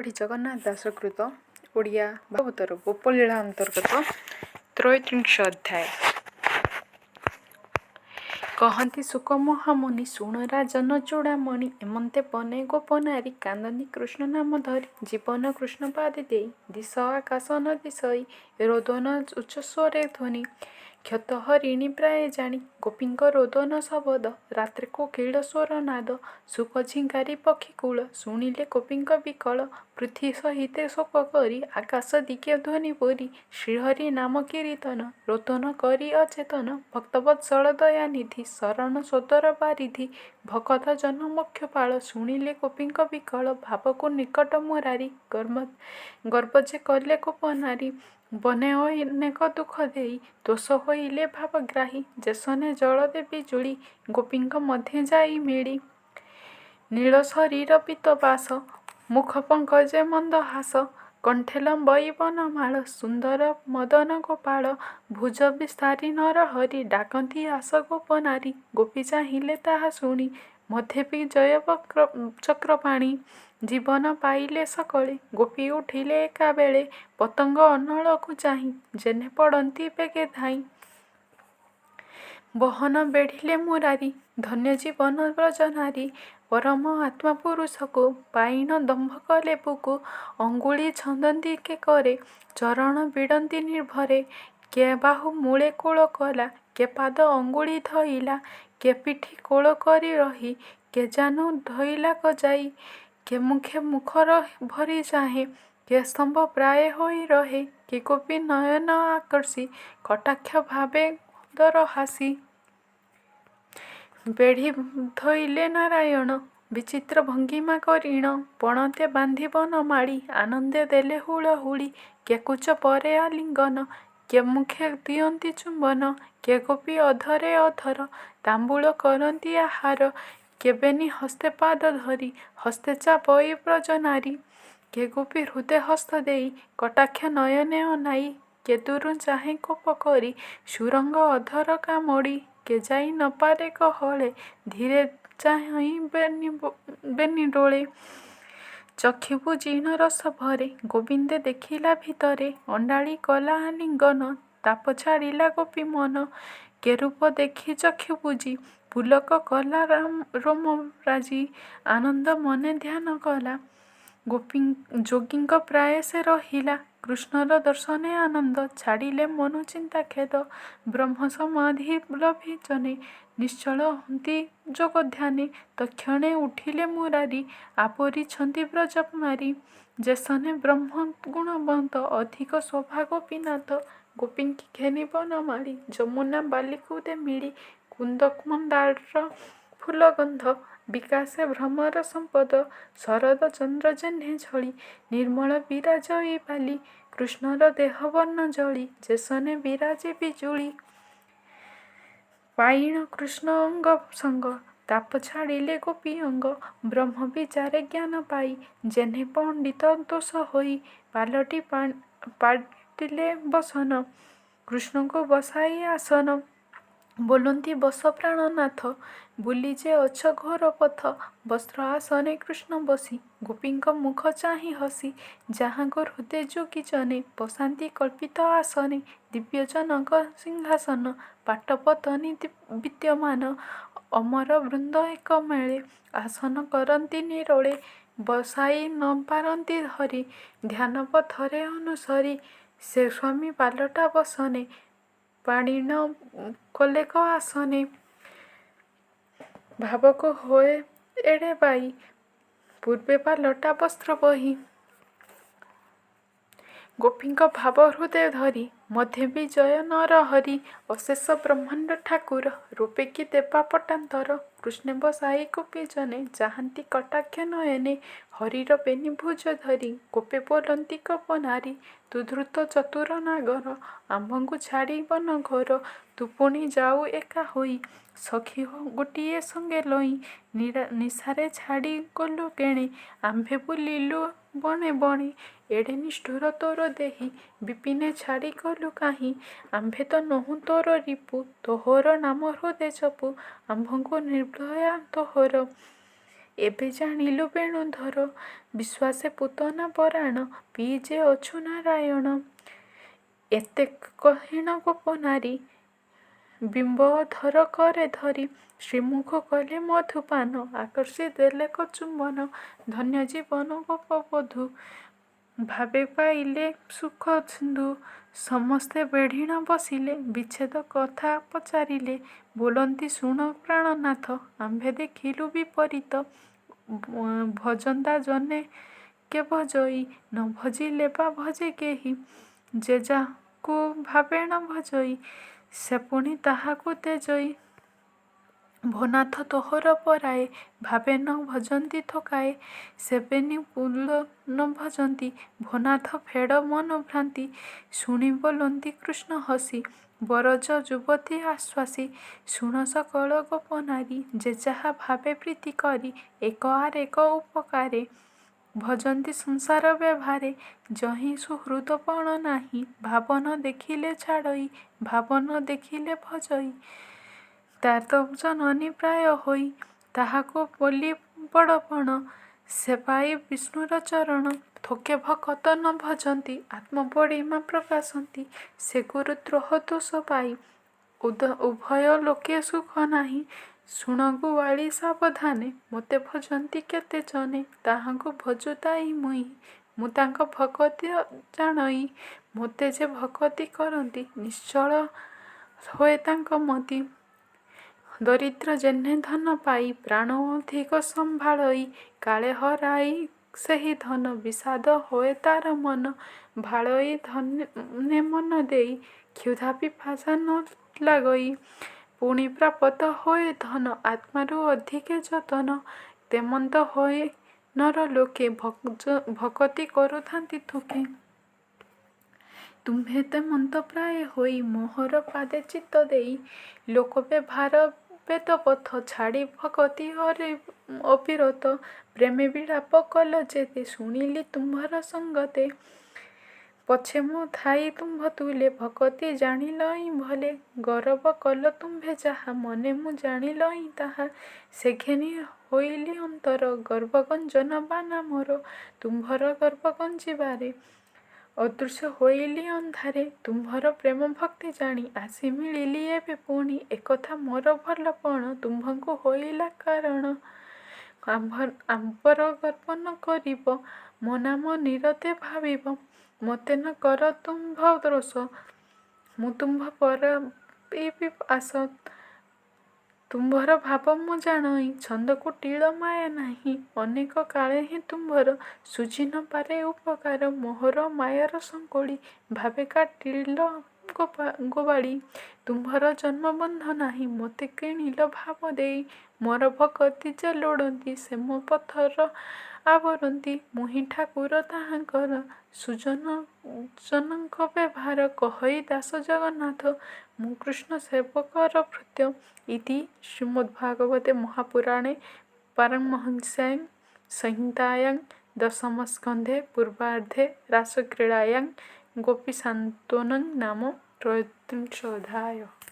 ବ୍ରଜଗଢ଼ି ଜଗନ୍ନାଥ ଦାସ କୃତ ଓଡ଼ିଆ ଭାଗବତର ଗୋପଲୀଳା ଅନ୍ତର୍ଗତ ତ୍ରୟୋତ୍ରିଂଶ ଅଧ୍ୟାୟ। କହନ୍ତି ଶୁକ ମହାମୁନି, ଶୁଣ ରାଜନ ଚୂଡ଼ାମଣି। ଏମନ୍ତେ ବନେ ଗୋପନାରୀ କାନ୍ଦନ୍ତି କୃଷ୍ଣ ନାମ ଧରି। ଜୀବନ କୃଷ୍ଣ ପାଦେ ଦେଇ ଦିଶ ଆକାଶ ନ ଦିଶଇ ରୋଦନ ଉଚ୍ଚସ୍ୱରେ ଧ୍ୱନି। କ୍ଷତ ହରିଣୀ ପ୍ରାୟେ ଜାଣି ଗୋପୀଙ୍କ ରୋଦନ ଶବଦ, ରାତ୍ରେ କୋକିଳ ସ୍ୱର ନାଦ, ଶୁକ ଝିଙ୍କାରି ପକ୍ଷୀକୁଳ ଶୁଣିଲେ ଗୋପୀଙ୍କ ବିକଳ। ପୃଥ୍ୱୀ ସହିତେ ଶୋକ କରି ଆକାଶ ଦିଗେ ଧ୍ୱନି ପୂରି ଶ୍ରୀହରି ନାମ କୀର୍ତ୍ତନ ରୋଦନ କରି ଅଚେତନ। ଭକ୍ତବତ୍ସଳ ଦୟାନିଧି ଶରଣ ସୋଦର ବାରିଧି, ଭକତ ଜନ ମୋକ୍ଷପାଳ ଶୁଣିଲେ ଗୋପୀଙ୍କ ବିକଳ ଭାବକୁ ନିକଟ ମୁରାରି, ଗର୍ବ ଯେ କଲେ ଗୋପନାରୀ ବନେ ଅନେକ ଦୁଃଖ ଦେଇ, ତୋଷ ହୋଇଲେ ଭାବଗ୍ରାହୀ ଯେସନେ ଜଳ ଦେ ବିଜୁଳି ଗୋପୀଙ୍କ ମଧ୍ୟେ ଯାଇ ମିଳି। ନୀଳ ଶରୀର ପୀତବାସ, ମୁଖ ପଙ୍କଜେ ମନ୍ଦହାସ, କଣ୍ଠେ ଲମ୍ବଇ ବନମାଳ ସୁନ୍ଦର ମଦନ ଗୋପାଳ। ଭୁଜ ବିସ୍ତାରି ନରହରି ଡାକନ୍ତି ଆସ ଗୋପନାରୀ, ଗୋପୀ ଚାହିଁଲେ ତାହା ଶୁଣି ମଧ୍ୟେ ବିଜୟ ଚକ୍ରପାଣି। ଜୀବନ ପାଇଲେ ସକଳେ ଗୋପୀ ଉଠିଲେ ଏକାବେଳେ, ପତଙ୍ଗ ଅନଳକୁ ଚାହିଁ ଯେହ୍ନେ ପଡ଼ନ୍ତି ବେଗେ ଧାଇଁ। ବହନ ବେଢ଼ିଲେ ମୁରାରି ଧନ୍ୟ ଜୀବନ ବ୍ରଜନାରୀ, ପରମ ଆତ୍ମା ପୁରୁଷକୁ ପାଇଣ ଦମ୍ଭ କଲେ ବୁକୁ। ଅଙ୍ଗୁଳି ଛନ୍ଦନ୍ତି କେ କରେ, ଚରଣ ଭିଡ଼ନ୍ତି ନିର୍ଭରେ, କେ ବାହୁ ମୂଳେ କୋଳ କଲା, କେ ପାଦ ଅଙ୍ଗୁଳି ଧଇଲା, କେ ପିଠି କୋଳ କରି ରହି, କେ ଜାନୁ ଧଇଲାକ ଯାଇ, କେ ମୁଖେ ମୁଖ ଭରି ଚାହେଁ, କେ ସ୍ତମ୍ଭ ପ୍ରାୟେ ହୋଇ ରହେ, କେ ଗୋପୀ ନୟନ ଆକର୍ଷି କଟାକ୍ଷ ଭାବେ ଦରହାସି। ବେଢ଼ି ଧଇଲେ ନାରାୟଣ ବିଚିତ୍ର ଭଙ୍ଗିମା କରିଣ, ପଣତେ ବାନ୍ଧି ବନମାଳୀ ଆନନ୍ଦେ ଦେଲେ ହୁଳହୁଳି। କେ କୁଚ ପରେ ଆଲିଙ୍ଗନ, କେ ମୁଖେ ଦିଅନ୍ତି ଚୁମ୍ବନ, କେ ଗୋପୀ ଅଧରେ ଅଧର ତାମ୍ବୁଳ କରନ୍ତି ଆହାର, କେ ବେନି ହସ୍ତେ ପାଦ ଧରି ହସ୍ତେ ଚାପଇ ବ୍ରଜନାରୀ, କେ ଗୋପୀ ହୃଦେ ହସ୍ତ ଦେଇ କଟାକ୍ଷ ନୟନେ ଅନାଇ, କେ ଦୂରୁଁ ଚାହେଁ କୋପ କରି ସୁରଙ୍ଗ ଅଧର କାମୋଡ଼ି, କେ ଯାଇ ନ ପାରେ ଗହଳେ ଧୀରେ ଚାହିଁ ବେନି ଡୋଳେ। ଚକ୍ଷୁ ବୁଜିଣ ରସ ଭରେ ଗୋବିନ୍ଦେ ଦେଖିଲା ଭିତରେ, ଅଣ୍ଡାଳି କଲା ଆଲିଙ୍ଗନ ତାପ ଛାଡ଼ିଲା ଗୋପୀ ମନ। କେ ରୂପ ଦେଖି ଚକ୍ଷୁ ବୁଜି ପୁଲକ କଲା ରୋମ ରାଜି, ଆନନ୍ଦ ମନେ ଧ୍ୟାନ କଲା ଯୋଗୀଙ୍କ ପ୍ରାୟେ ସେ ରହିଲା। କୃଷ୍ଣର ଦର୍ଶନେ ଆନନ୍ଦ ଛାଡ଼ିଲେ ମନୁ ଚିନ୍ତା ଖେଦ, ବ୍ରହ୍ମ ସମାଧି ଲଭି ଜନେ ନିଶ୍ଚଳ ହୋନ୍ତି ଯୋଗ ଧ୍ୟାନେ। ତକ୍ଷଣେ ଉଠିଲେ ମୁରାରି ଆବରିଛନ୍ତି ବ୍ରଜନାରୀ, ଯେସନେ ବ୍ରହ୍ମ ଗୁଣବନ୍ତ ଅଧିକ ଶୋଭା ଗୋପୀନାଥ। ଗୋପୀଙ୍କି ଘେନି ବନମାଳୀ ଯମୁନା ବାଲିକୁଦେ ମିଳି, କୁନ୍ଦ ମନ୍ଦାର ଫୁଲଗନ୍ଧ ବିକାଶେ ଭ୍ରମର ସମ୍ପଦ, ଶରଦ ଚନ୍ଦ୍ର ଯେହ୍ନେ ଝଳି ନିର୍ମଳ ବିରାଜଇ ବାଲି। କୃଷ୍ଣର ଦେହ ବର୍ଣ୍ଣ ଜଳି ଯେସନେ ବିରାଜେ ବିଜୁଳି। ପାଇଣ କୃଷ୍ଣ ଅଙ୍ଗ ସଙ୍ଗ ତାପ ଛାଡ଼ିଲେ ଗୋପୀ ଅଙ୍ଗ, ବ୍ରହ୍ମ ବିଚାରେ ଜ୍ଞାନ ପାଇ ଯେହ୍ନେ ପଣ୍ଡିତ ତୋଷ ହୋଇ। ପାଲଟି ପାଟିଲେ ବସନ କୃଷ୍ଣଙ୍କୁ ବସାଇ ଆସନ, ବୋଲନ୍ତି ବସ ପ୍ରାଣନାଥ ବୁଲି ଯେ ଅଛ ଘୋର ପଥ। ବସ୍ତ୍ର ଆସନେ କୃଷ୍ଣ ବସି ଗୋପୀଙ୍କ ମୁଖ ଚାହିଁ ହସି, ଯାହାଙ୍କୁ ହୃଦେ ଯୋଗୀଜନେ ବସାନ୍ତି କଳ୍ପିତ ଆସନେ। ଦିବ୍ୟଜନକ ସିଂହାସନ ପାଟପତନୀ ବିଦ୍ୟମାନ, ଅମର ବୃନ୍ଦ ଏକ ମେଳେ ଆସନ କରନ୍ତି ନିରୋଳେ। ବସାଇ ନ ପାରନ୍ତି ହରି ଧ୍ୟାନ ପଥରେ ଅନୁସରି, ସେ ସ୍ୱାମୀ ପାଲଟା ବସନେ ପାଣିଣ କଲେକ ଆସନେ। ଭାବକୁ ହୋଏ ଏଡ଼େ ବାଇ ପୂର୍ବେ ପାଲଟା ବସ୍ତ୍ର ବହି। ଗୋପୀଙ୍କ ଭାବ ହୃଦେ ଧରି ମଧ୍ୟେ ବିଜୟ ନରହରି, ଅଶେଷ ବ୍ରହ୍ମାଣ୍ଡ ଠାକୁର ରୂପେ କି ଦେବା ପଟାନ୍ତର। କୃଷ୍ଣେ ବସାଇ ଗୋପୀଜନେ ଚାହାନ୍ତି କଟାକ୍ଷ ନୟନେ, ହରିର ବେନି ଭୁଜ ଧରି ଗୋପେ ବୋଲନ୍ତି ଗୋପନାରୀ, ତୁ ଧୂର୍ତ୍ତ ଚତୁର ନାଗର ଆମ୍ଭଙ୍କୁ ଛାଡ଼ି ବନ ଘୋର। ତୁ ପୁଣି ଯାଉ ଏକା ହୋଇ ସଖୀ ଗୋଟିଏ ସଙ୍ଗେ ଲଇ, ନିଶାରେ ଛାଡ଼ି ଗଲୁ କେଣେ ଆମ୍ଭେ ବୁଲିଲୁ ବଣେ ବଣେ। ଏଡ଼େ ନିଷ୍ଠୁର ତୋର ଦେହି ବିପିନେ ଛାଡ଼ି ଗଲୁ କାହିଁ, ଆମ୍ଭେ ତ ନୋହୁଁ ତୋର ରିପୁ ତୋହର ନାମ ହୃଦେ ଜପୁ, ଆମ୍ଭଙ୍କୁ ନିର୍ଭୟା ତୋହର। ଏବେ ଜାଣିଲୁ ବେଣୁଧର। ବିଶ୍ୱାସେ ପୂତନା ପରାଣ ପିଇ ଯେ ଅଛୁ ନାରାୟଣ। ଏତେ କହିଣ ଗୋପନାରୀ ବିମ୍ବ ଅଧର କରେ ଧରି ଶ୍ରୀମୁଖୁ କଲେ ମଧୁପାନ ଆକର୍ଷି ଦେଲେକ ଚୁମ୍ବନ। ଧନ୍ୟ ଜୀବନ ଗୋପବଧୂ ଭାବେ ପାଇଲେ ସୁଖସିନ୍ଧୁ। ସମସ୍ତେ ବେଢ଼ିଣ ବସିଲେ ବିଚ୍ଛେଦ କଥା ପଚାରିଲେ। ବୋଲନ୍ତି ଶୁଣ ପ୍ରାଣନାଥ ଆମ୍ଭେ ଦେଖିଲୁ ବିପରୀତ। ଭଜନ୍ତା ଜନେ କେ ଭଜଇ ନ ଭଜିଲେ ବା ଭଜେ କେହି। ଯେ ଯାହାକୁ ଭାବେଣ ଭଜଇ ସେ ପୁଣି ତାହାକୁ ତେଜଇ। ଭୋ ନାଥ ତୋହର ପରାଏ ଭାବେ ନ ଭଜନ୍ତି ଥୋକାଏ। ସେ ବେନି କୁଳ ନ ଭଜନ୍ତି ଭୋ ନାଥ ଫେଡ଼ ମନଭ୍ରାନ୍ତି। ଶୁଣି ବୋଲନ୍ତି କୃଷ୍ଣ ହସି ବରଜ ଯୁବତୀ ଆଶ୍ୱାସି। ଶୁଣ ସକଳ ଗୋପନାରୀ ଯେ ଯାହା ଭାବେ ପ୍ରୀତି କରି ଏକ ଆରେକ ଉପକାରେ। ଭଜନ୍ତି ସଂସାର ବେଭାରେ ଯହିଁ ସୁହୃଦ ପଣ ନାହିଁ। ଭାବ ନ ଦେଖିଲେ ଛାଡ଼ଇ ଭାବ ନ ଦେଖିଲେ ଭଜଇ। ତାର ତ ଜନନୀ ପ୍ରାୟ ହୋଇ ତାହାକୁ ବୋଲି ବଡ଼ପଣ। ସେ ପାଇ ବିଷ୍ଣୁର ଚରଣ। ଥୋକେ ଭକତ ନ ଭଜନ୍ତି ଆତ୍ମ ବଡ଼ିମା ପ୍ରକାଶନ୍ତି। ସେ ଗୁରୁଦ୍ରୋହ ଦୋଷ ପାଇ ଉଭୟ ଲୋକେ ସୁଖ ନାହିଁ। ଶୁଣ ଗୁଆଳୀ ସାବଧାନେ ମୋତେ ଭଜନ୍ତି କେତେ ଜନେ। ତାହାଙ୍କୁ ଭଜୁଥାଇ ମୁହିଁ ମୁଁ ତାଙ୍କ ଭକତି ଜାଣଇ। ମୋତେ ଯେ ଭକତି କରନ୍ତି ନିଶ୍ଚଳ ହୋଏ ତାଙ୍କ ମତି। ଦରିଦ୍ର ଯେହ୍ନେ ଧନ ପାଇ ପ୍ରାଣ ଅଧିକ ସମ୍ଭାଳଇ। କାଳେ ହରାଇ ସେହି ଧନ ବିଷାଦ ହୋଏ ତାର ମନ। ଭାଳଇ ଧନେ ମନ ଦେଇ କ୍ଷୁଧା ପିପାସା ନ ଲାଗଇ। ପୁଣି ପ୍ରାପତ ହୋଏ ଧନ ଆତ୍ମାରୁ ଅଧିକେ ଯତନ। ତେମନ୍ତ ହୋଇ ନରଲୋକେ ଭକତି କରୁଥାନ୍ତି ଥୋକେ। ତୁମ୍ଭେ ତେମନ୍ତ ପ୍ରାୟେ ହୋଇ ମୋହର ପାଦେ ଚିତ୍ତ ଦେଇ। ଲୋକ ବେଭାର ବେଦପଥ ଛାଡ଼ି ଭକତି ଅବିରତ। ପ୍ରେମେ ବିଳାପ କଲ ଯେତେ ଶୁଣିଲି ତୁମ୍ଭର ସଙ୍ଗତେ। ପଛେ ମୁଁ ଥାଇ ତୁମ୍ଭ ତୁଲେ ଭକତି ଜାଣିଲଇଁ ଭଲେ। ଗରବ କଲ ତୁମ୍ଭେ ଯାହା ମନେ ମୁଁ ଜାଣିଲଇଁ ତାହା। ସେ ଘେନି ହୋଇଲି ଅନ୍ତର ଗର୍ବ ଗଞ୍ଜନ ବାନା ମୋର। ତୁମ୍ଭର ଗର୍ବ ଗଞ୍ଜିବାରେ ଅଦୃଶ୍ୟ ହୋଇଲି ଅନ୍ଧାରେ। ତୁମ୍ଭର ପ୍ରେମ ଭକ୍ତି ଜାଣି ଆସି ମିଳିଲି ଏବେ ପୁଣି। ଏକଥା ମୋର ଭଲପଣ ତୁମ୍ଭଙ୍କୁ ହୋଇଲା କାରଣ। ଆମ୍ଭର ଗର୍ବ ନ କରିବ ମୋ ନାମ ନିରତେ ଭାବିବ। ମୋତେ ନ କର ତୁମ୍ଭ ରୋଷ ମୁଁ ତୁମ୍ଭ ପରାଇବି ଆଶ। ତୁମ୍ଭର ଭାବ ମୁଁ ଜାଣଇ ଛନ୍ଦ କୁଟିଳ ମାୟା ନାହିଁ। ଅନେକ କାଳେ ହିଁ ତୁମ୍ଭର ଶୁଝି ନ ପାରେ ଉପକାର। ମୋହର ମାୟାର ସଂକୋଳି ଭାବେ କାଟିଲ ଗୋବାଳି। ତୁମ୍ଭର ଜନ୍ମବନ୍ଧ ନାହିଁ ମୋତେ କିଣିଲ ଭାବ ଦେଇ। ମୋର ଭକତି ଯେ ଲୋଡ଼ନ୍ତି ସେ ମୋ ପଥର ଆବରନ୍ତି। ମୁହିଁ ଠାକୁର ତାହାଙ୍କର ସୁଜନ ଜନଙ୍କ ବେଭାର। କହଇ ଦାସ ଜଗନ୍ନାଥ ମୁଁ କୃଷ୍ଣ ସେବକର ଭୃତ୍ୟ। ଇତି ଶ୍ରୀମଦ୍ଭାଗବତେ ମହାପୁରାଣେ ପାରମହଂସ୍ୟାଂ ସଂହିତାୟାଂ ଦଶମସ୍କନ୍ଧେ ପୂର୍ବାର୍ଦ୍ଧେ ରାସକ୍ରୀଡ଼ାୟାଂ ଗୋପୀସାନ୍ତ୍ୱନଂ ନାମ ତ୍ରୟୋତ୍ରିଂଶୋऽଧ୍ୟାୟଃ।